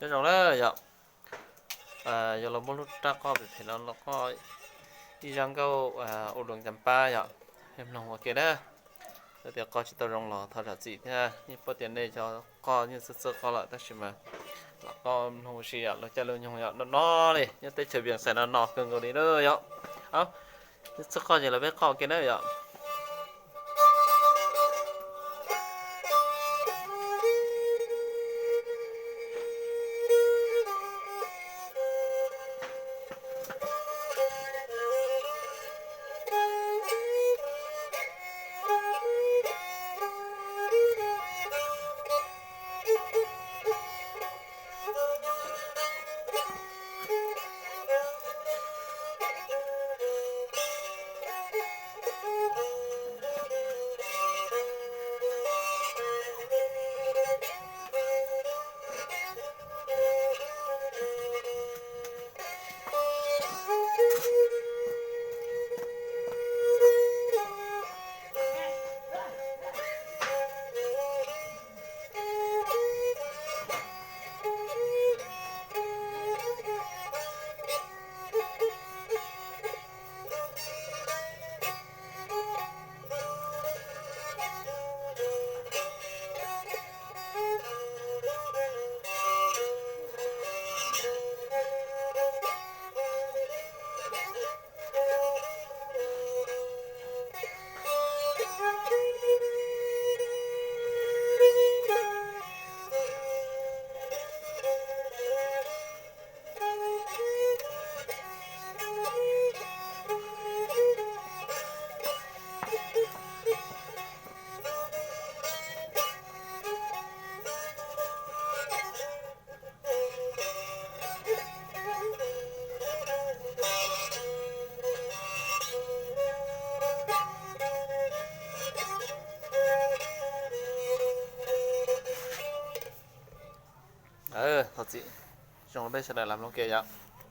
Nyob zoo na yom, yuav los muab lub rab qoj phem phem no los qoj ib zaj nkauj ua luam cas pab yom, mloog ua ke na. Yog tias qoj tsis tau zoo los thov zam txim thiab, yeej paub tias nej cov qoj yeej txawj txawj qoj lawm tab sis mas los qoj mloog ua si yom, luag caij luag nyoog yom, no no li nyob teb chaws Vias Xais no no kawg nkaus li na yom. Txawj qoj ces los peb qoj ua ke na yom. Thov txim, zoo peb sawv daws lam mloog ke yom.